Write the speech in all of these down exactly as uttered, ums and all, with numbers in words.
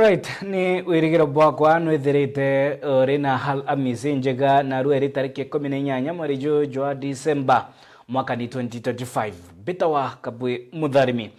Right, ni wirigiro bwakwa nwithirite uri na Alhamisi njega, narua iri tariki ikumi na inyanya mweri juju jwa December, mwaka ni twenty twenty-five. Mbitawa Kabwi Mutharimi.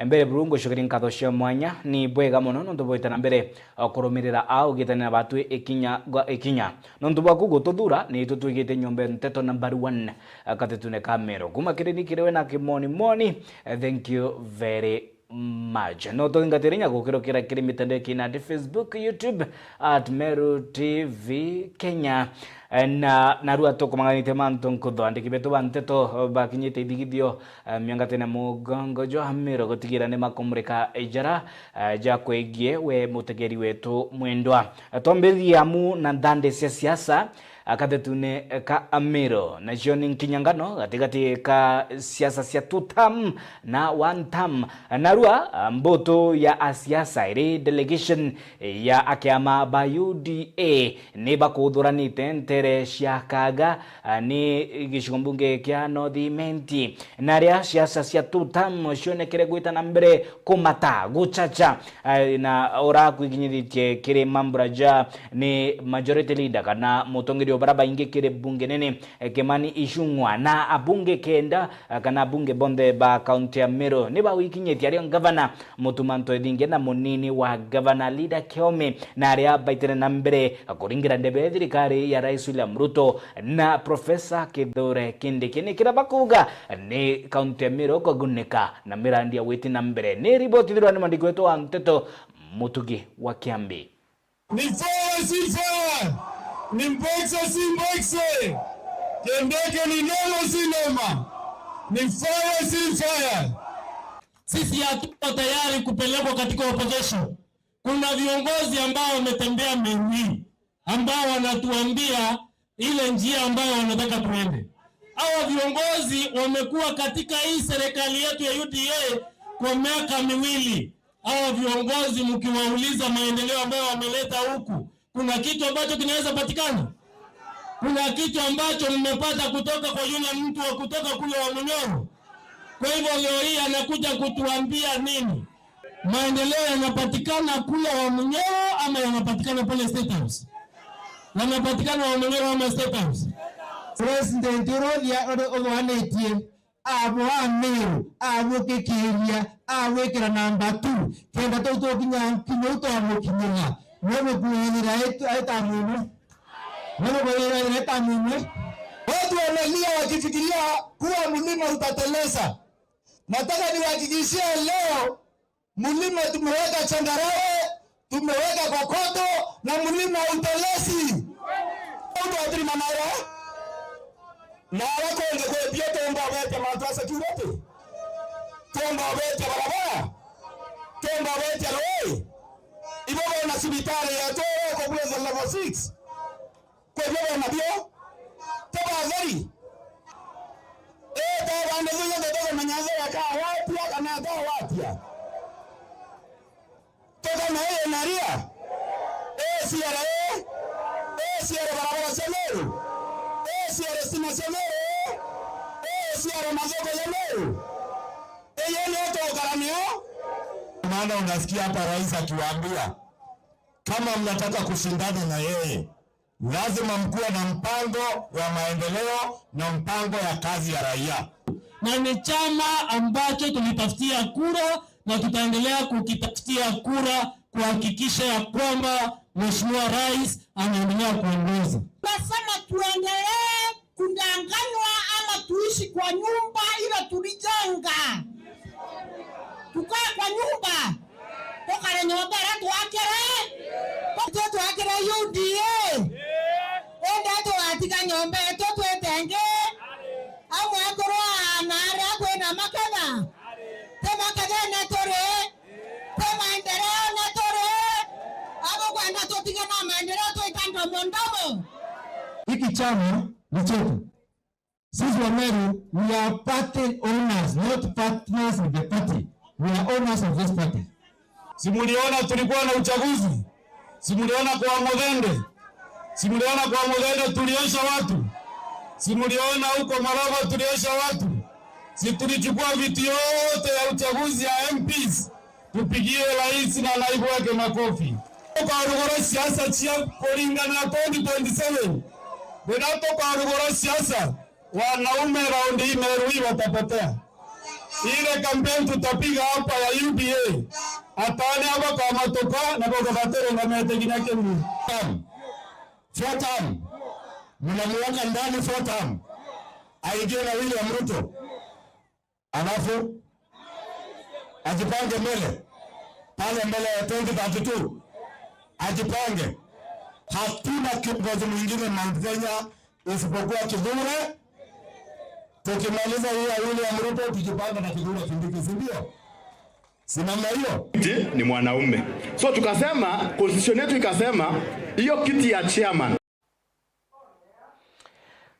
Mbere buru ngucokeria nkatho cia mwanya, ni bwega mono nontu bwita na mbere o kurumirira a ugitania na batwi ikinya gwa ikinya. Nontu bwaku gututhura, ni tutwigite nyomba nteto number one katetune ka Meru. Kuma kiri ni kiri we na kimoni moni, thank you very much. No tuthingatire inya gukirukira kiri mitandao ya kinandi, Facebook, YouTube, at Meru T V Kenya. Eh, na, narua tukumanganitie mantu nkutho. Andiki betu ba nteto, eh, bakinyite ithigithio, eh, miongatene mugongo jwa Meru gutigira ni makumurika ijara, eh, ja kwegie we mutegeri wetu mwendwa. Eh, twambiririe amu na nthande cia siasa, eh, kathetune ka Meru. Nacio ni nkinyangano gatigati ka siasa cia two term na one term. Narua, ah, mbutu ya asiasa iri delegation ya akiama ba U D A ni bakuthuranite ntere cia Kaga, ah, ni gicigo mbunge kia North Imenti. Na aria siasa cia two term cionekere gwita na mbere kumata, guchacha, ah, na ura kwikinyithitie kiri mambura ja ni majority leader kana mutongeria wa bara baingi kiri bunge nene, eh, Kimani Ichung'wa, na abunge kenda, eh, kana abunge bonthe ba kaunti ya Meru ni bawikinyitie, ario ngavana Mutuma M'Ethingia na munini wa ngavana Lida Kiome, na aria baitire na mbere kuringira ndebe thirikari ya Rais William Ruto na Professor Kithure Kindiki. Ni kira bakuuga ni kaunti ya Meru kugunika na mirandi ya gwiti na mbere. Ni riboti thirwa ni mwandiki wetu wa nteto Mutugi wa Kiambi. Ni fire si fire, ni mboxe si mboxe, Kindiki ni noma si noma, ni fire si fire. Sisi hatuko tayari kupelekwa katika opposition. Kuna viongozi ambao wametembea Meru hii, ambao wanatuambia ile njia ambayo wanataka tuende. Hawa viongozi wamekuwa katika hii serikali yetu ya U D A kwa miaka miwili. Hawa viongozi mkiwauliza maendeleo ambayo wameleta huku, kuna kitu ambacho kinaweza patikana? Kuna kitu ambacho mmepata kutoka kwa yule mtu wa kutoka kule wa Munyoro? Kwa hivyo leo hii anakuja kutuambia nini? Maendeleo yanapatikana kule wa Munyoro ama yanapatikana pale State House? Yanapatikana wa Munyoro ama State House? President uria uthwanitie abo Ameru, abukikiria, abwikira namba two, kenda tou tukinya kinya u twamukinyira, nwe bukunyira aita mwimwe, nwe bukunyira aita mwimwe. Watu wanalia wakifikiria kuwa mlima utateleza. Nataka niwahakikishie leo, mlima tumeweka changarawe, tumeweka kokoto na mlima utelezi. Undu atiri manara. Na ara kungi kwi bio tumba ubetia mantu a security. Tumba ubetia barabara. Tumba ubetia rui. Ibo bona cibitari yetu iko Bweza level six. Kwi bio bona bio? Ti batheri? Ii, ta bandu thunya tutukumenya theri akagwatia kana atagwatia. Tukana ii na ria? Ii ciere ii? Ii ciere barabara cia Meru? Ii ciere stima cia Meru ii? Ii ciere mathoko ja Meru? Ii nio tukara nio? Maana unasikia hata rais akiwaambia, kama mnataka kushindana na yeye, lazima mkuwe na mpango wa maendeleo na mpango ya kazi ya raia. Na ni chama ambacho tulitafutia kura na tutaendelea kukitafutia kura kuhakikisha ya kwamba Mheshimiwa Rais anaendelea kuongoza. Nasema tuendelee kudanganywa ama tuishi kwa nyumba ile tulijenga? Tukae kwa nyumba. Tukare nyomba iria twakire. Twe twakire U D A. Indi tugatiga nyomba yetu twite ingi. Au mwekuru aana aria kwina maketha. Ti makethene turi. Ti maendeleo na turi. Au kwenda tutige na maendeleo twita ndomo ndomo. Hiki chama ni chetu. Sisi wa Meru, we are party owners, not partners with the party. We are owners of this party. Si muliona tulikuwa na uchaguzi? Si muliona kwa Muthende? Si muliona kwa Muthende tuliosha watu? Si muliona huko Malava tuliosha watu? Si tulichukua viti yote ya uchaguzi ya M Ps, Tupigie rais na naibu wake makofi. Tukarugura siasa cia kuringana na twenty twenty-seven. Riria tukarugura siasa, wanaume raundi hii Meru hii watapotea. Ile kampeni tutapiga hapa ya U D A, atane aba kamatuka na boga baturungamete kinya Kiambu. Four term. Mnamuweka ndani four term. Aingie na William Ruto. Alafu ajipange mbele, pale mbele ya twenty thirty-two. Ajipange. Hatuna kiongozi mwingine Mount Kenya isipokuwa Kithure. Tukimaliza hii ya William Ruto, tujipange na Kithure Kindiki, si ndio? Si namna hiyo? Kiti ni mwanaume. So tukasema, constitution yetu ikasema, hiyo kiti ya chairman.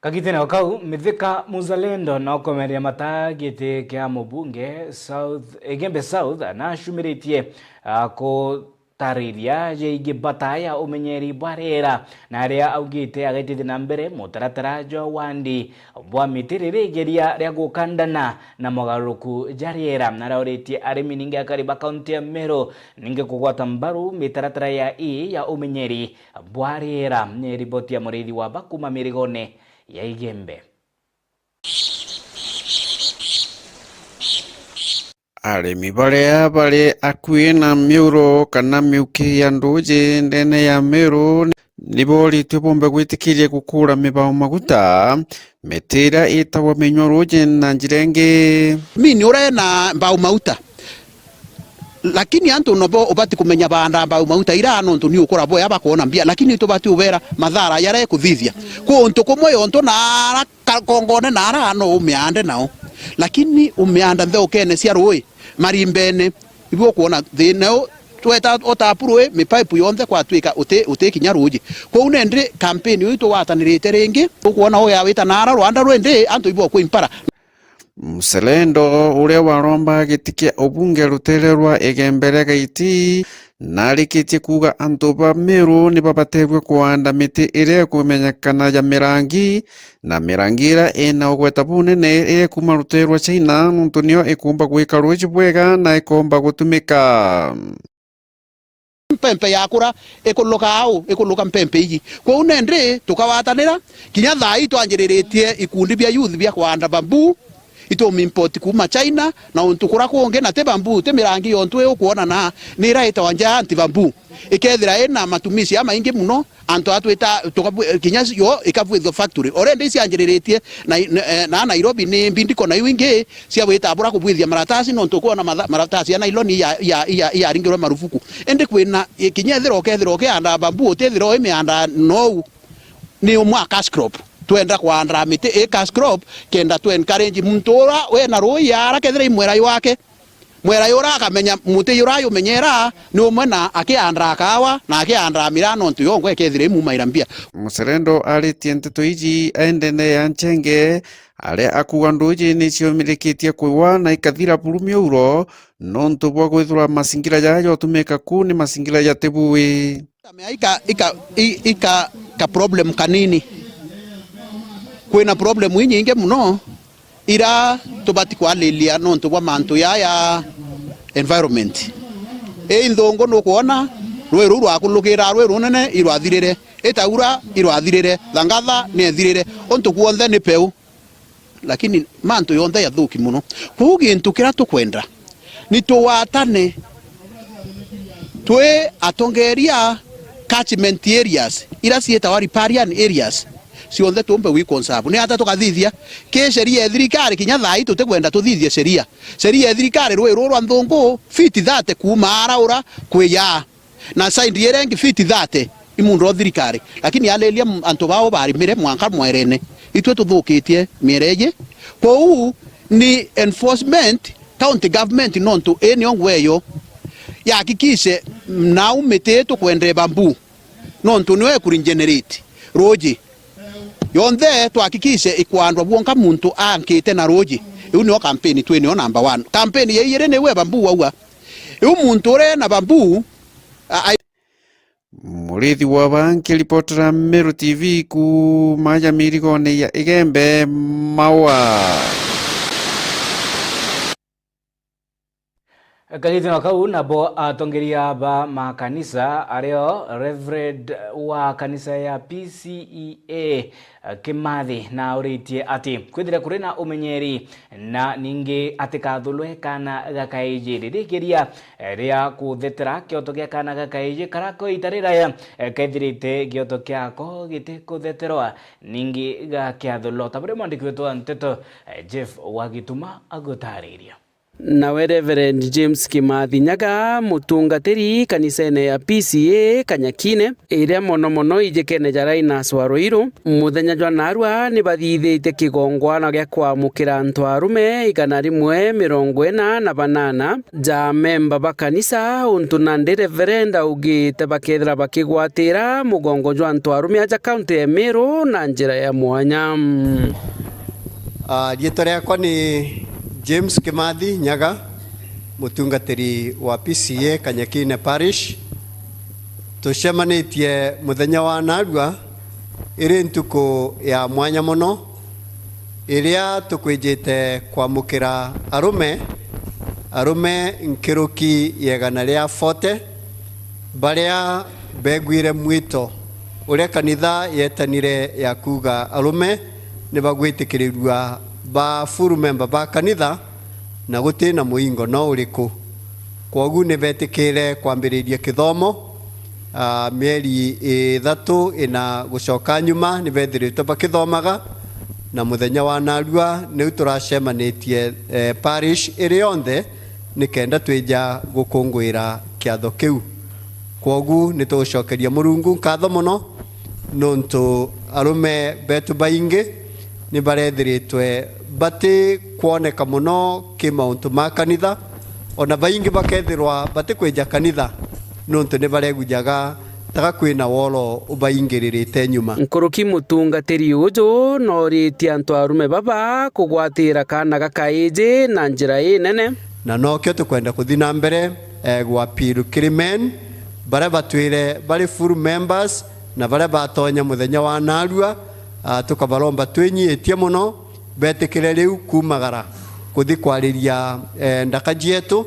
Kagitene o kau, Mithika Muzalendo na ukomeria mata giti kia mubunge South, Igembe South, na acumiritie, ah, kutariria jegie bata ya umenyeri bwa riera, na aria augite agaitithia na mbere mutaratara jwa wandi bwa miti riri igeria ria gukandana na mogaruruku ja riera, na arauritie arimi ningi akari ba kaunti ya Meru ningi kugwata mbaru mitaratara ya ii ya umenyeri bwa riera. Ni riboti ya murithi wa ba kuma mirigone ya Igembe. Arimi baria bari akui na miuro kana miuki ya nduji ndene ya Meru ni boritue bombe gwitikiria gukura mibao maguta, miti iria itagwa minywa ruji na njira ingi. Mini urena mbao mauta. Lakini antu nobo ubati kumenya baanda mbau mauta ira, nontu ni ukura boya bakoona mbia, lakini tubati ubera mathara jaria ekuthithia. Kuntu kumwe yontu naara ka-, kongone naara no umiande nao. Lakini umianda ntheukene cia rui, marimbene, ibu ukwona thina u tweta o tapu rui, mipaipu yonthe kwatwika uti, uti kinya ruji. Kwou nindi kampeni uyu tugwatanirite ringi, ukwona uya wita naara rwanda rwindi antu ibu okwimpara. Mselendo, uria waromba giti kia ubunge rutere rwa Igembe ria Gaiti, narikitie kuuga antu ba Meru ni babaterwe kuanda miti iria ikumenyekana ya mirangi, na mirangi iria ina ugweta bunene iria ikuma rutere rwa China, nontu niyo ikumba gwika ruiji bwega na ikomba gutumika. Mpempe yakura, ikuluka au, ikuluka mpempe iji. Kwou nindi tukawatanira, kinya thaa ii twanjiriritie ikundi bia youth bia kwanda bamboo, itumimport kuuma China, na untu kura kungi, na ti bamboo, ti mirangi yontu ii ukwona na, ni ira itawa giant bamboo. Ikethira ina matumizi jamaingi muno, antu atwita, tukabu-, kinya yo ikabwithua factory. Already cianjiriritie na, na, eh, na Nairobi ni mbindiko na iu ingi, cia gwita bura kubwithia maratasi, nontu ukwona matha-, maratasi ya nylon iya, iya, iya, iyaringirwe marufuku. Indi kwina, i, kinya ethira ukethira ukianda bamboo, utithira uimianda nou, ni umwe a cash crop. Twenda kwanda miti i cash crop, kenda tu encourage muntu ura wina rui ara kethira i mwera jwake. Mwera jura akamenya muti jura jumenyera ni umwe na akiandaa kawa na akiandaa miraa, nontu yongwa ikethira imumaira mbia. Muserendo aritie nteto iji aendene ya Nchenge, aria akuuga nduuji ni ciumirikitie kwiwa na ikathira buru miauro, nontu bwa kwithirwa masingira jaja jotumika ku ni masingira jatibui. Ika, ika, i-, ika ka problem kanini. Kwina problem inyingi muno ira tubati kwariria nontu bwa mantu yaya environment. I nthungu nukwona rwi ruu rwakulukira rwi runene irwathirire, itaura irwathirire, thangatha niethirire, untu kuonthe ni peu. Lakini mantu yonthe yathuki muno. Kwou gintu kiria tukwenda ni tuwatane twi atongeria catchment areas, ira ciitawa riparian areas, cionthe tumbe gwi conserve. Ni ata tukathithia? Ki sheria ya thirikari, kinya thaa ii tutikwenda tuthithie sheria. Sheria ya thirikari, rwi ruu rwa nthungu, feet thirty kuuma ara ura kwi yaa. Na side iria ingi feet thirty i muunda o thirikari, lakini yariria m-, antu bao barimire mwanka mwerene. Itwe tuthukitie miere iji. Kwou ni enforcement, county government nontu ii nio ngweyo yahakikishe nau miti ii tukwendere bamboo, nontu nio ikuregenerate ruuji. Yonthe tuhakikishe ikwandwa bwonka muntu ankite na ruuji. Iu nio kampeni twinio number one. Kampeni ya iiri niwe bamboo waua. Iu muntu uria ena bamboo, a-, a- Murithi wa ba nkiripotera Meru T V kuuma ja mirigone ya Igembe, Maua. Kagitino kau nabo atongeria ba makanisa ario Reverend wa kanisa ya P C E A Kimathi nauritie ati kwithire kuri na umenyeri na ningi atikathulwe kana gakaiji ririkiria ria kuthetera kioto gia kana gakaiji kara ko ita riraya kethirite gioto kiako gitikuthetherwa ningi gakiathulwa ta buria mwandiki wetu wa nteto Jeff wa Gituma agutariria. Nawe Reverend James Kimathi Nyaga, mutungatiri kanisene ya P C A Kanyakine, iria mono mono ijikene ja Linus wa Ruiru, muthenya jwa narua ni bathithitie kigongwana gia kwamukira antu arume igana rimwe mirongo ina na banana ja memba ba kanisa, untu nandi Reverend augite bakethira bakigwatira mugongo jwa antu arume aja kaunti ya Meru na njira ya mwanya. Ah, riitwa riakwa ni James Kimathi Nyaga, mutungatiri wa P C A Kanyakine Parish. Tucemanitie muthenya wa narua, iri ntuku ya mwanya mono, iria tukwijite kwamukira arume, arume nkiruki ya igana ria forty, baria beguire mwito uria kanitha yetanire ya kuuga arume ni bagwitikirirua ba full member ba kanitha na guti na muingo no uriku. Kwogu ni betikire kwambiriria kithomo, ah, mieri ithatu ina gucoka nyuma ni bethiritwe bakithomaga, na muthenya wa narua niu turacemanitie, eh, parish iri yonthe nikenda twija gukunguira kiatho kiu. Kwogu ni tugucokeria Murungu nkatho mono, nontu arume betu baingi ni barethiritwe bati kwoneka mono ki mauntu ma kanitha, ona baingi bakethirwa bati kwija kanitha, nontu ni baregujaga taga kwina woro ubaingiririte nyuma. Nkuruki mutungatiri uju nooritie antu arume baba kugwatira kaana gakaiji na njira inene. Na nokio tukwenda kuthi na mbere, eh, gwa appeal kiri men, baria batwire bari full members, na baria batonya muthenya wa narua, ah, tukabaromba twinyiitie mono, betikire riu kumagara kuthi kwariria, eh, ndaka cietu,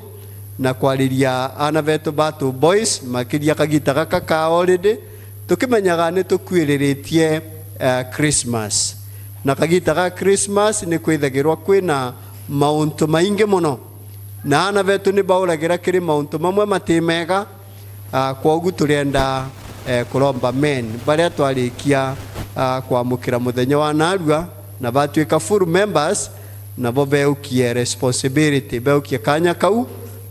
na kwariria aana betu ba tu boys, makiria kagita gaka ka holiday, tukimenyaga ni tukuiriritie, eh, Christmas. Na kagita ga Christmas ni kwithagirwa kwina mauntu maingi mono, na aana betu ni bauragira kiri mauntu mamwe mati mega. Ah, kwogu turienda, eh, kuromba men baria twarikia, ah, kwamukira muthenya wa narua na batwika full members, nabo beukie responsibility, beukie kanya kau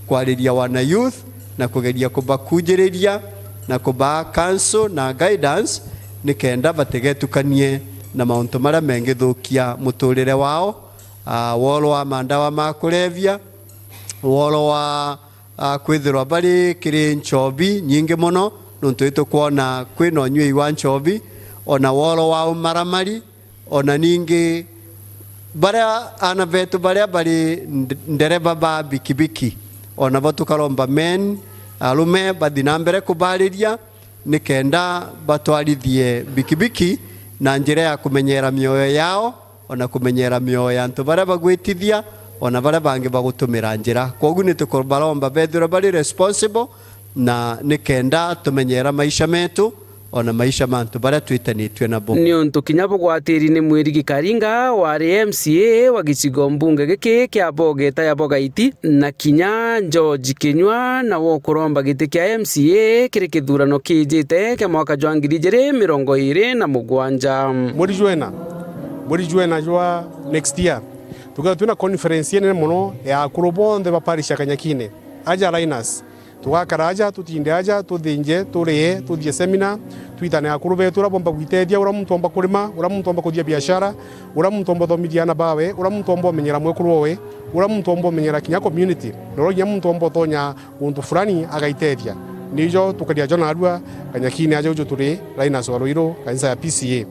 kwariria wana youth na kugeria kubakujiriria na kubaa counsel na guidance, nikenda batigetukanie na mauntu maria mengithukia muturire wao, ah, woro wa mandawa ma kulevya, woro wa, ah, kwithirwa bari kiri nchobi nyingi mono, nontu itukwona kwina unyui wa nchobi, ona woro wa umaramari, ona ningi baria aana betu baria bari nd-, ndereba ba bikibiki, ona bo tukaromba men, arume bathi na mbere kubariria, nikenda batwarithie bikibiki na njira ya kumenyera mioyo yao, ona kumenyera mioyo ya antu baria bagwitithia, ona baria bangi bagutumira njira. Kwogu ni tukubaromba bethirwe bari responsible, na nikenda tumenyera maisha metu, ona maisha ma antu baria twitanitue nabo. Niuntu kinya bugwatiri ni Mwirigi Karinga wari M C A wa gicigo mbunge giki kia Bogeta ya Bogaiti, na kinya George Kinyua nawe ukuromba giti kia M C A kiri kithurano kiijite kia mwaka jwa ngiri ijiri mirongo iri na mugwanja. Mweri jwena, mweri jwena jwa next year, tukethirwa twina conference inene mono ya akuru bonthe ba parish ya Kanyakine, aja Linus. Tugakara aja, tutinde aja, tuthinje, turie, tuthie seminar, twitane akuru betu uria bomba gwitethia, uria muntu omba kurima, uria muntu omba kuthia biashara, uria muntu omba uthomithia aana bawe, uria muntu omba umenyera mwekuru owe, uria muntu omba umenyera kinya community, na uria kinya muntu omba utonya untu fulani agaitethia. Nijo tukaria jo narua Kanyakine aja uju turi Linus wa Ruiru, kanisa ya P C A.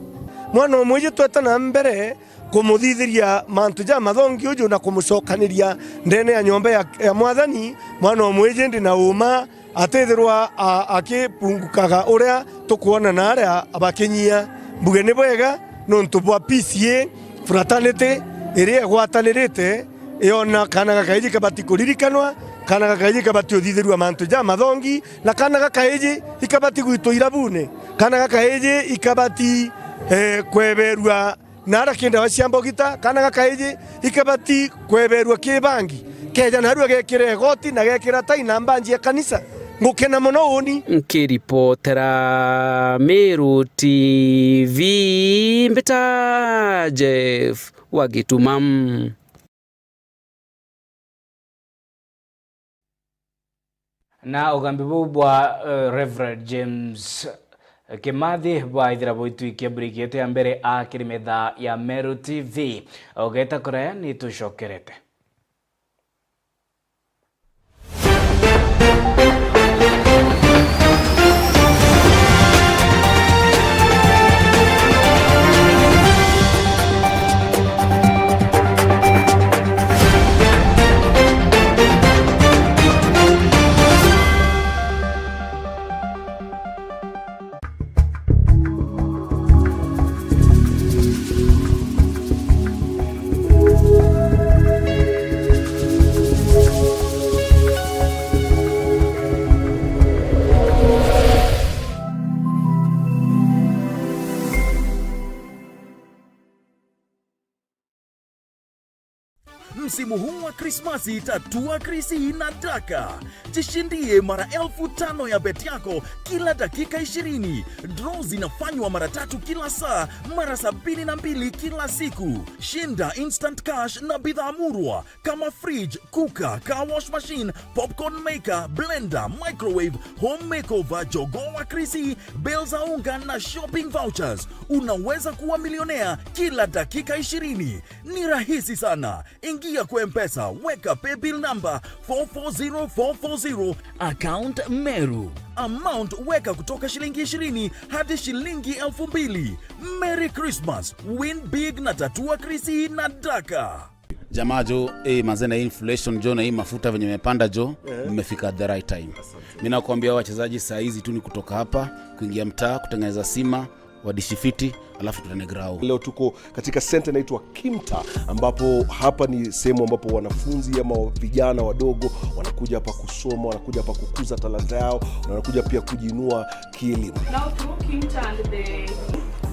Mwana umwe iji tweta na mbere kumuthithiria mantu jamathongi uju na kumucokaniria ndene ya nyomba ya, ya Mwathani, mwana umwe iji ndi na uma, atithirwa a-, akipungukaga uria tukwona na aria bakinyia. Mbuge ni bwega nontu bwa P C A fraternity iria igwatanirite, yona kana gakaiji kabati kuririkanwa, Kaana gakaiji ikabati uthithirua mantu ja mathongi, na kaana gakaiji ikabati gwitwa irabune. Kaana gakaiji ikabati, eh, kweberua na aria ki ndawa cia mbogita, kaana gakaiji ikabati kweberua ki bangi. Keja narua gekire igoti na gekira tai na mbanji ya kanisa. Ngukena mono uni. Nkiripotera Meru T V, mbita Jeff wa Gituma. Na ugambi buu bwa, eh, Reverend James Kimathi bwaithira buitwikia break yetu ya mbere akiri metha ya Meru T V. Ugeta kuraya, ni tucokerete. Msimu huu wa Krismasi, tatua Krisi na Daka. Jishindie mara elfu tano ya bet yako kila dakika ishirini. Draw zinafanywa mara tatu kila saa, mara sabini na mbili kila siku. Shinda instant cash na bidhaa murwa kama fridge, cooker, car wash machine, popcorn maker, blender, microwave, home makeover, jogoo wa Krisi, bale za unga na shopping vouchers. Unaweza kuwa milionea kila dakika ishirini. Ni rahisi sana. Ingia kwa M-Pesa, weka paybill number four four zero four four zero, account Meru. Amount weka kutoka shilingi ishirini hadi shilingi elfu mbili. Merry Christmas, win big na tatua Krisi na Daka. Jamaa jo, eh, manze na hii inflation jo na hii mafuta venye imepanda jo, mmefika at the right time. Mimi nakwambia wachezaji saa hizi tu ni kutoka hapa, kuingia mtaa, kutengeneza sima, wadishi fiti, alafu tutane grao. Leo tuko katika center inaitwa Kimta, ambapo hapa ni sehemu ambapo wanafunzi ama vijana wadogo wanakuja hapa kusoma, wanakuja hapa kukuza talanta yao, na wanakuja pia kujiinua kielimu. Now through Kimta and the,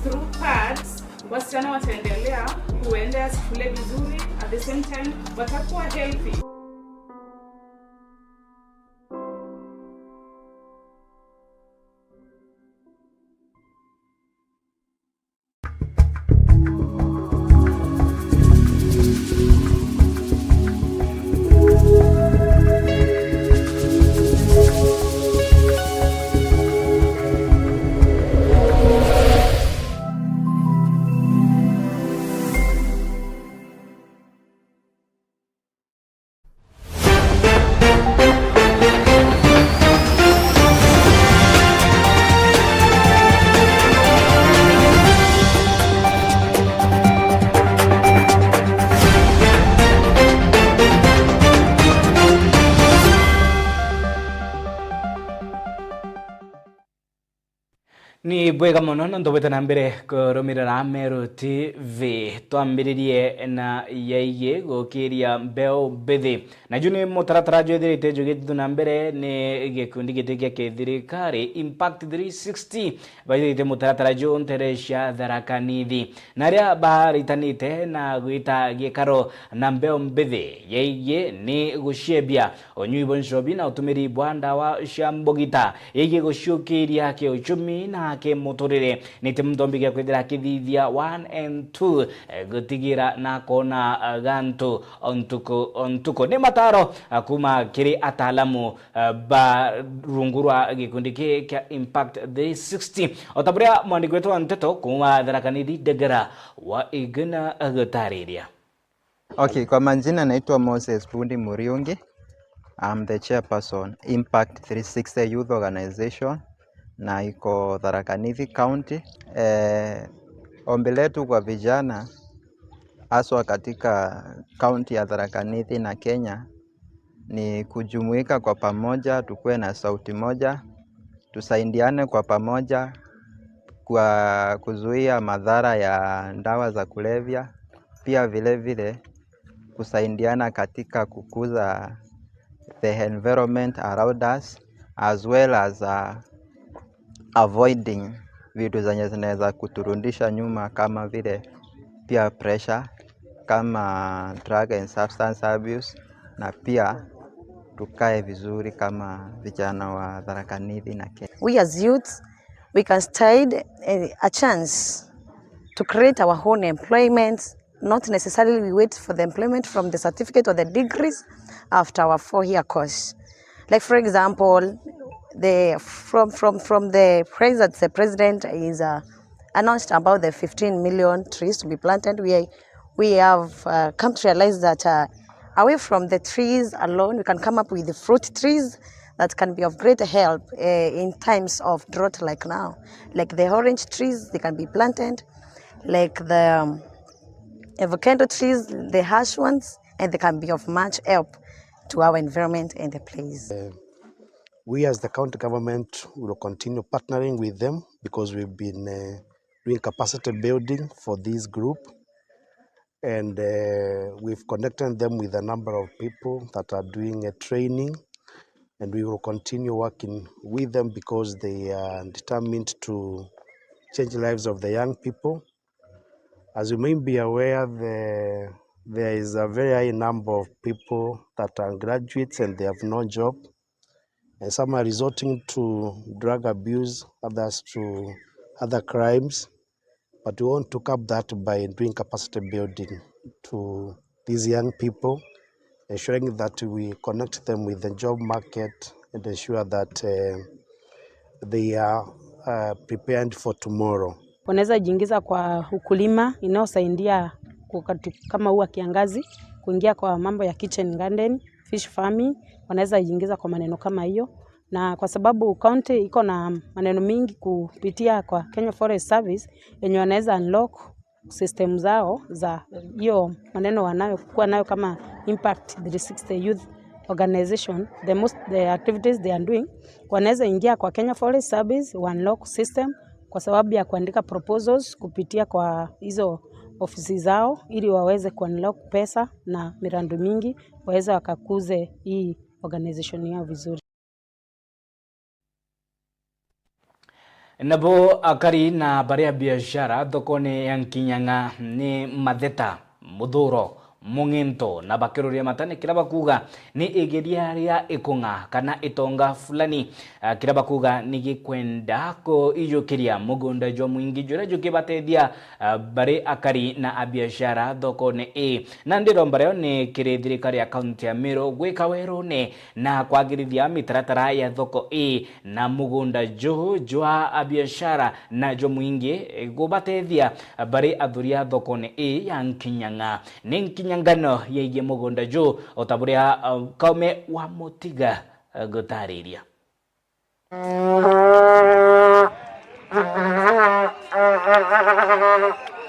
through pads, wasichana wataendelea kuendea shule vizuri, at the same time watakuwa healthy. Ni bwega mono nontu bwite na mbere kurumirira Meru T V. Twambiririe na yegie gukiria mbeu mbithi. Naju ni mutaratara jwithirite jugitithua na mbere ni gikundi giti gia kithirikari, Impact three sixty, baithirite mutaratara ju ntere cia Tharaka Nithi. Na aria baritanite na gwita gikaro na mbeu mbithi yegie ni guciebia unyui bwa nchobi na utumiri bwa ndawa cia mbugita, yegie guciukiria kiuchumi na kimuturire. Niti muntu ombi gia kwithira akithithia one and two, eh, gutigira na kona, eh, gantu o ntuku o ntuku. Ni mataro, eh, kuma kiri ataalamu, eh, ba rungu rwa gikundi ki kia Impact three sixty. O ta buria mwandiki wetu wa nteto kuma Tharaka Nithi Ndegera wa Igina agutariria. Okay, kwa majina naitwa Moses Bundi Muriungi. I'm the chairperson, Impact three sixty Youth Organization, na iko Tharaka Nithi County. Eh, ombi letu kwa vijana, haswa katika county ya Tharaka Nithi na Kenya, ni kujumuika kwa pamoja, tukue na sauti moja, tusaidiane kwa pamoja kwa kuzuia madhara ya dawa za kulevya, pia vile vile kusaidiana katika kukuza the environment around us, as well as, uh, avoiding vitu zenye zinaweza kuturudisha nyuma kama vile peer pressure, kama drug and substance abuse, na pia tukae vizuri kama vijana wa Tharaka Nithi na Kenya. We as youths, we can stand a, a chance to create our own employment, not necessarily we wait for the employment from the certificate or the degrees after our four-year course. Like, for example, the, from, from, from the prize that the president is, uh, announced about the fifteen million trees to be planted, we, we have, uh, come to realize that, uh, away from the trees alone, we can come up with the fruit trees that can be of great help, uh, in times of drought like now. Like the orange trees, they can be planted, like the, um, avocado trees, the harsh ones, and they can be of much help to our environment and the place. We as the county government will continue partnering with them because we've been, uh, doing capacity building for this group, and, uh, we've connected them with a number of people that are doing a training, and we will continue working with them because they are determined to change lives of the young people. As you may be aware, the, there is a very high number of people that are graduates and they have no job, and some are resorting to drug abuse, others to other crimes. But we want to curb that by doing capacity building to these young people, ensuring that we connect them with the job market and ensure that, uh, they are, uh, prepared for tomorrow. Wanaweza jiingiza kwa ukulima inayosaidia wakati kama huu wa kiangazi, kuingia kwa mambo ya kitchen garden, fish farming, wanaweza jiingiza kwa maneno kama hiyo. Na kwa sababu county iko na maneno mingi kupitia kwa Kenya Forest Service, yenye wanaweza unlock system zao za hiyo maneno wanayokuwa nayo kama Impact three sixty Youth Organization, the most, the activities they are doing, wanaweza ingia kwa Kenya Forest Service, wa unlock system kwa sababu ya kuandika proposals kupitia kwa hizo ofisi zao, ili waweze ku unlock pesa na miradi mingi, waweze wakakuze hii organization yao vizuri. Nabo akari na baria biashara thokone ya Nkinyang'a ni matheta, muthuro, mung'into, na bakiruria matane kiria bakuga ni igeria ria ikung'a kana itonga fulani, ah, kiria bakuga ni gikwenda kuijukiria mugunda jwa mwingi juria jukibatethia, ah, bari akari na abiashara thokone ii. Nandi iromba riao ni kiri thirikari ya kaunti ya Meru gwika werune na kwagirithia mitaratara ya thoko ii na mugunda juu jwa abiashara na jwa mwingi, eh, gubatethia bari athuria thokone ii ya Nkinyang'a. Ni nkinyangano yegie mugunda juu, o ta buria, uh, Kaume wa Mutiga, uh, gutariria.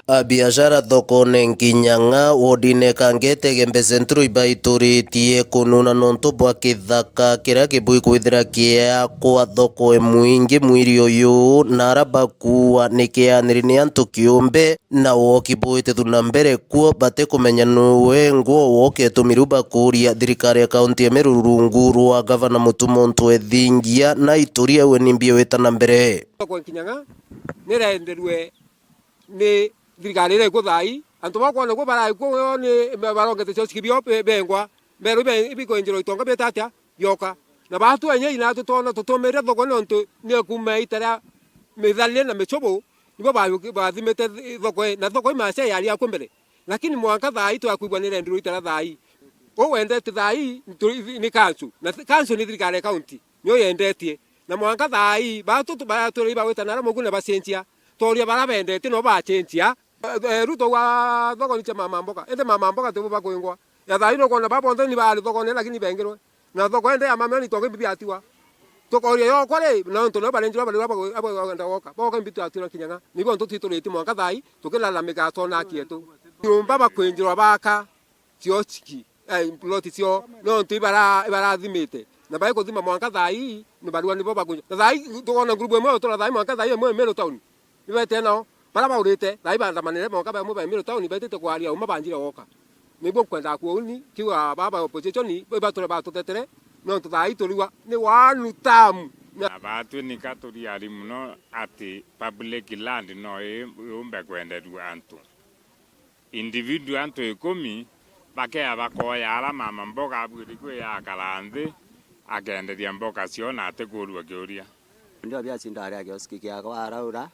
Abiashara thokone Nkinyang'a, wodine Kangete, Gembe Central, ibaituritie kununa nontu bwa kithaka kiria kibui kwithira kiakwa thoko e mwingi mwiri uyu, na ara bakuua ni kianiri ni antu kiumbe, na woki buite thuna mbere kuo batikumenya nu wengwa woketumiru bakuria thirikari ya kaunti ya Meru rungu rwa gavana Mutuma M'Ethingia na ituria ewe ni mbio wita na mbere. Kwa Nkinyang'a, nirenderue ni thirikari iria ikuo thaa ii. Antu bakwona kuo baraikuo ni barongete ciociki bio be-, bengwa. Mberu be-, bikwenjerwa itonga biete atia? Bioka. Na baatu enye ina tutona tutumire thoko nontu ni kuuma ita ria mitharie na michubu, nibo bayuki-, bathimite thi-, thoko ii. Na thoko ii macia yari akwo mbere. Lakini mwanka thaa ii twakwigua ni rendirwe ita ria thaa ii. Uu wendete thaa ii ni tu-, ni kancu. Na thi-, kancu ni thirikari ya kaunti. Nio yendetie. Na mwanka thaa ii, baatu tu-, baratwira ibagwita nara mugu na bacenjia. Tooria bara bendete no bacenjia. Eh, eh, Ruto wa thoko ni cia mama mboga. Indi mama mboga tibo bakwingwa. Ya thaa ii nukwona ba bonthe ni baari thokone lakini bengirwe. Na thoko ende ya mama ni tonge bibi atiwa. Tukoria yokwa ri, na untu no barenjirwa bari abo, abo, abo, abo, boka mbitu atiwa Nkinyang'a. Nibo ntu twituritie mwanka thaa ii, tukilalamika tona haki yetu. Nyumba bakwinjirwa baka. Ciociki, eh, ploti cio, nontu ibara-, ibarathimite. Na baikuthima mwanka thaa ii, ni barua nibo bakunya. Na thaa ii, tukoona ngurubu imwe utura thaa ii mwanka thaa ii imwe Meru town. Ibete nao, bara baurite, thaa ii baandamanire mwanka bamwe ba Meru town, betite kwaria uma banjire woka. Nibo nkwendaa kuuni, kiuga baba opposition, ibature batutetere, Nontu thaa ii turigwa ni one term. Na baatwi nika turiari mono ati public land no i-, yumbe kwenderua antu. Individual antu ikumi bakea bakoya ara mama mboga abwiri kwi akara nthi akenderia mboga cio na atikuurua kiuria. Ndio biaci ndari a kioski kiakwa araura.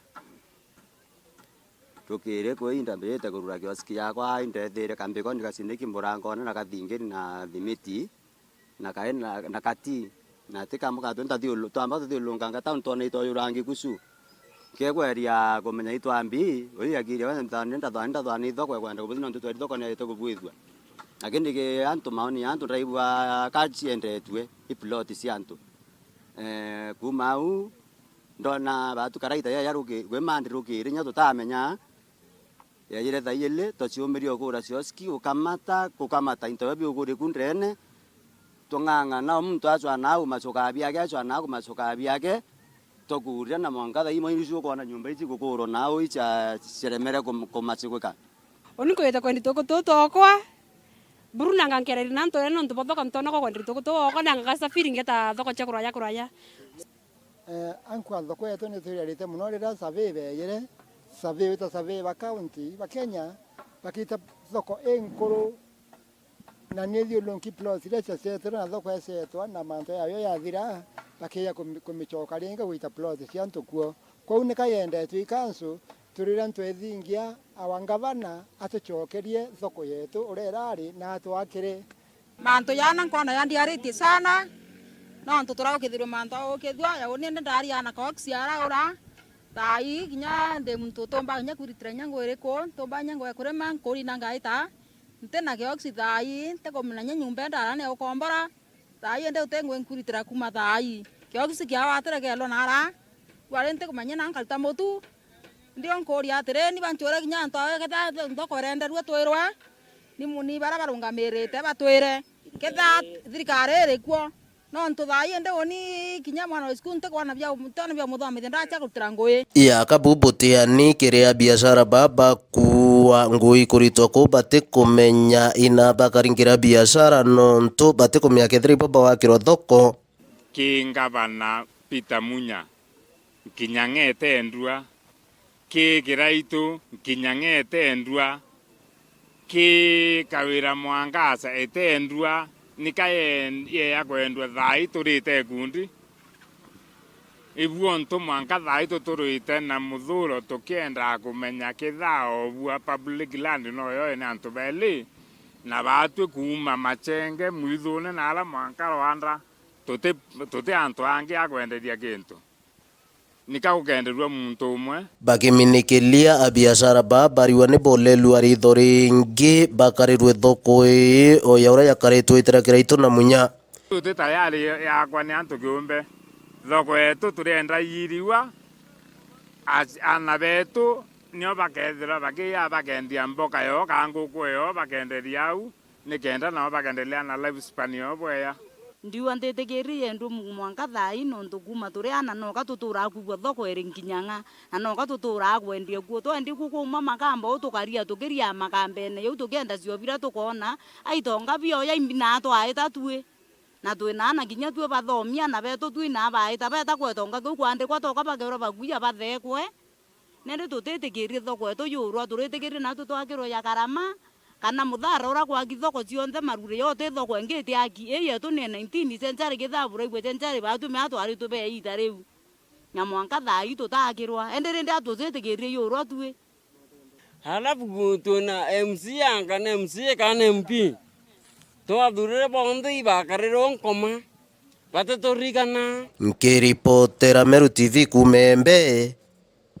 Tukiri kwi ndambirite kurura kioski yakwa, indethiire kambiko ndikacindiki mburangone na kathingiri na thimiti. Na kae na, na kati, na ti kamwe ka twe ntathiulu-, twamba tuthiulunganga town twona itoyurangi kucu. Nkegweria kumenya itwambi, uyu akiria we nthani, ndathani, ndathani thoko ekwenda kubuthi nontu tweri thoko ni yaite kubwithua. Lakini ki antu maoni ya antu ndaigua ka ciendetue, i plot cia antu. Eh, kuma au, ndona batu karaita ya, ya ruki-, gwi mandi rukiri, nya tutamenya, Yaajire thaa ijiri, twaciumirie ukuura cioski, gukamata, gukamata into biria biukuri ku ndene, tung'ang'ana, o muntu acwanaa kumacuka biake, acwanaa kumacuka biake, twakuurire na mwanka thaa imwe ici ukwona nyomba ici igukuurwa nau icia ciremere kum-, kumacugika. Uni nkwite kwendi tuku tuu twokwa, buru nanga nkereria na antu ene nontu bwa thoko ntona kwa kwendi tuku tuu okwa nanga gasafiri ngeta thoko cia kuraya kuraya. Eh, ankwa thoko yetu ni twiriarite mono riria survey beejire, survey wita survey ba county ba Kenya, bakiita thoko inkuru, na ni ithiurunki plots iria ciaceetwe na thoko yaceetwa na mantu yayo yathira, bakiija kumi-, kumicoka ringi gwita plot cia antu kuo. Kwou nika yendetwe i kansu, turira ntwethingia awa ngavana atucokerie thoko yetu uria irari na atwakire. Mantu jana nkwona yandiaritie sana, nontu turaukithirwe mantu aukithua, ya uni ndi ndari ana kaoksi araura. Thaa ii kinya ndi muntu utumba kinya kwiritira kinya nguu iriku, ntumba kinya nguu ya kurima, nkuri na ngaita, ntina kioksi thaa ii, ntikumenya kinya nyumba ndara ni ukombora. Thaa ii indi uti nguu nkuritira kuma thaa ii. Kioksi kiao atiregelwa nara, kwari ntikumenya na nkaruta mutu. Ndio nkuuria atiri, ni bancure kinya antu ao, kethira thoko irenderua twirwe, ni mu-, ni baria barungamirite batwire. Kethira thirikari iri kuo, nontu thaa ii indi uni kinya mwana wa cukuru ntikwona bia, ntiona bia muthomithia, ndacha kurutira ngui. Ya kabu butiani kiri abiashara baba kuua ngui kuritwa kuu batikumenya ina bakaringira biashara nontu batikumenya kethira ibo bawakirwa thoko. Ki ngavana Peter Munya, nkinya ng'etendua, ki kiraitu, nkinya ng'etendua, ki kawira mwangaza etendua, nika ye-, yeya kwendua thaa ii turite ikundi. Ibuo ntu mwanka thaa ii tuturite na muthuro tukiendaa kumenya kithaa obua public land noyo ina antu beli, na baatwi kuuma Machenge, Mwithune na ara mwanka Rwanda, tuti, tuti antu angi a kwenderia kintu. Nika gukenderua muntu umwe. Bakiminikiria abiashara baa bariwa ni bolelua ritho ringi bakarirwe thoko ii o ya uria yakaritwe itira kiraitu na Munya. Tuti tayari yakwa ni antu kiumbe. Thoko yetu turienda yiriwa, ac-, ana betu nio bakethirwa bakiya bakendia mboka yoo kana nguku yoo bakenderia au. Nikenda nao bakendelea na lifespan yao bwega. Ndiuga ntitikiri yendwe mu-, mwanka thaa ii, nontu kuuma turi ana noka tuturaa kwigua thoko iri nkinya ng'a, na noka tuturaa kwendia kuo. Twendia kuo kwauma makamba uu tukaria tukiria makambene jau tukienda cio biria tukoona, aitonga bioya imbi naa twaita tui. Na twina ana kinya tui bathomi ana betu tui naa baita, beta kwetonga kuu kwandikwa toka bakeerwa bakuya bathekwe. Nandi tutitikirie thoko yetu yurwa, turitikirie natwi twakirwe ya karama, kana muthara uria gwaki thoko cionthe marure, yo ti thoko ingi iti aki. Ii yetu ni nineteen century, kithaa buraigua century batumia twaritwe bee iita riu. Na mwanka thaa ii tutakirwa. Indi rindi atutitikirie yurwa tui. Alafu twina M C A kana M C A kana M P. Twathurire bonthe ibakarire o nkoma. Batiturigana. Nkiripotera Meru T V kuuma Embe,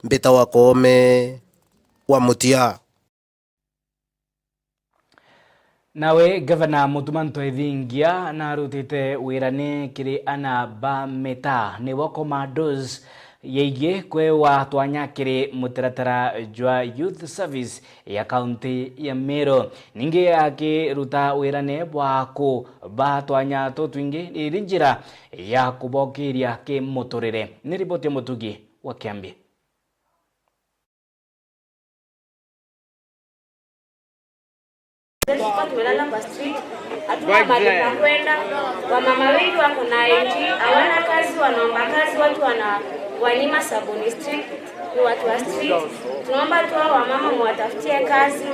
mbita wa Koome wa Mutia. Nawe Gavana Mutuma Ntwethingia narutite wirane kiri ana ba mitaa, nibo commandos, yegie kwewa twanya kiri mutaratara jwa youth service ya kaunti ya Meru. Ningi akiruta wirane bwa kuba twanya tutwingi iri njira ya kubokiria kimuturire. Ni riboti ya Mutugi wa Kiambi. Tulikuwa tumelala kwa street, hatuna mahali pa kwenda. Wamama wengi wako na I D, hawana kazi, wanaomba kazi, watu wana wanyima sabuni street, ni watu wa street. Tunaomba tu hao wamama muwatafutie kazi.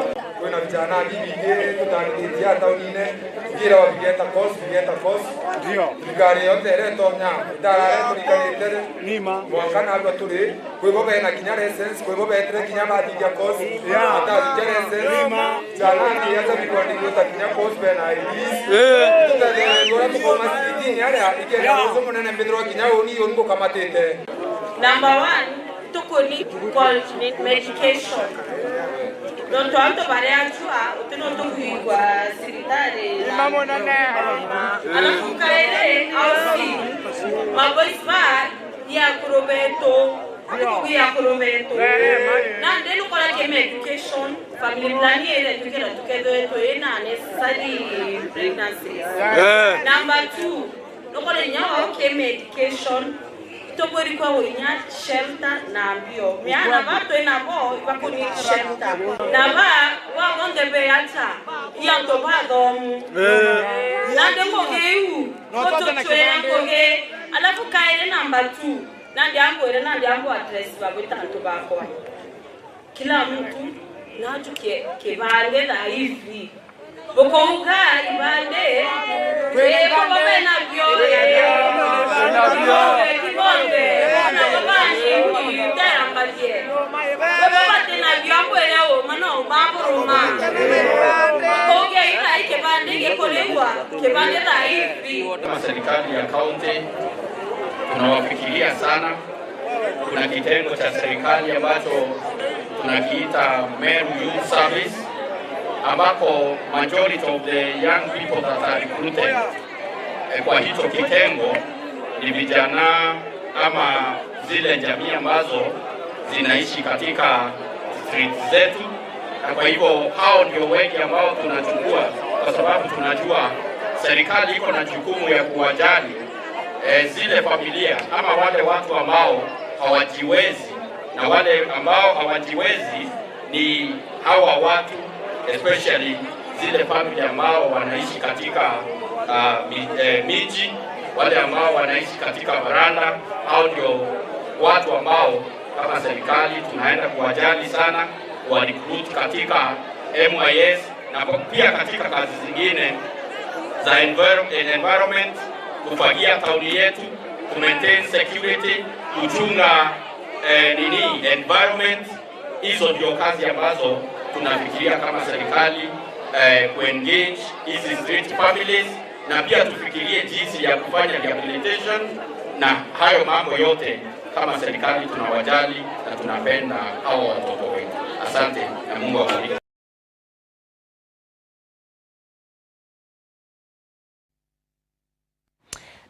Kwina vijana bibi ingi tutangithitie a taunine, tukiira wa vigeta course, vigeta course. Ndio. Thirikari yonthe iria itonya, itarare turikanite ri. Nima. Mwanka nabua turi, kwi bo bena kinya license, kwi bo betire kinya bathithia course, yeah, batathithia license. Nima. Jana nginya tabigwa ni gwita kinya course bena I Ds. Eh. Tutethe ngora tukoma sitini aria, ikenda, yeah, ucio munene mbithirwa kinya uni yo ngukamatite. Number one, tukuni called medication. Nontu antu baria ajua, uti nontu kuigwa cibitari. Nima munene. Alafu kairi, au si, maboys ba, ya kurubetu. Ati kugia kurubetu. Eh, eh, mani. Nandi nukora kime education, family plan ire tukira tukethwe twina necessary pregnancies. Eh. Number two, nukora inya wao kime education, tubwiri kwa inya shelter na mbio. Miana ba twina bo ibakuni shelter. Na ba, wa bonthe be acha, i antu bathomu. Eh. Nandi ngugi iu, no twate na gutuchwira kibandi. Ngugi. Alafu kairi number two, Nandi ambwire, nandi ambwa address babwita antu bakwa. Kila mtu najukie kibande thaa hivi. Bukuuga ibande, eh, baba bena bio, eh, bena bio. Kibonde, bona baba ni nterambarie. Baba batina bio, ambwire uma no baburuma. Kuuga ina ikibande gikurigwa, kibande thaa hivi. Kama serikali ya kaunti, tunawafikiria sana. Kuna kitengo cha serikali ambacho tunakiita Meru Youth Service, ambako majority of the young people that are recruited, eh, kwa hicho kitengo ni vijana ama zile jamii ambazo zinaishi katika street zetu, na kwa hivyo hao ndio wengi ambao tunachukua, kwa sababu tunajua serikali iko na jukumu ya kuwajali, eh, zile familia ama wale watu ambao hawajiwezi, na wale ambao hawajiwezi ni hawa watu, especially zile family ambao wanaishi katika, ah, mi-, eh, miji, wale ambao wanaishi katika varanda, hao ndio watu ambao kama serikali tunaenda kuwajali sana, kuwa recruit katika M Y S na po-, pia katika kazi zingine za enviro-, environment, kufagia tauni yetu, ku maintain security, kuchunga, eh, nini, environment. Hizo ndio kazi ambazo tunafikiria kama serikali, eh, kuengage hizi street families, na pia tufikirie jinsi ya kufanya rehabilitation na hayo mambo yote. Kama serikali tunawajali na tunapenda hawa watoto wetu. Asante na Mungu awabariki.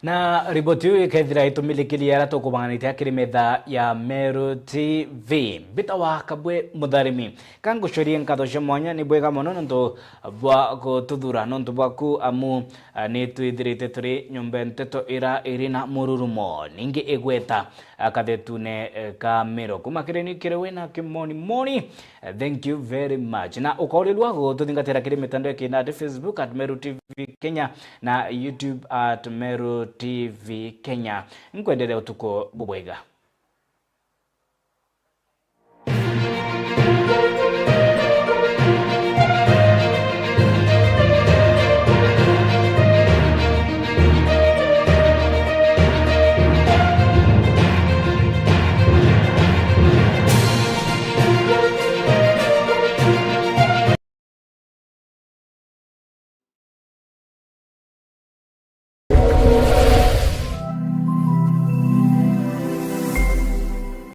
Na riboti iu ikethira itumilikirie aria tukubanganitie akiri metha ya Meru T V. Mbitawa Kabwe Mutharimi. Ka ngucorie nkatho cia mwanya, ni bwega mono nontu bwa gututhura, nontu bwaku, amu, ah, ni twithirite turi nyomba nteto ira iri na mururumo, ningi igweta, ah, kathetune, eh, ka Meru. Kuma kiri ni kiri wina kimoni moni, Thank you very much. Na ukaurirua gututhingatira kiri mitandao ya kinandi, Facebook at Meru T V Kenya na YouTube at Meru T V Kenya. Nkwenderea utuku bubwega.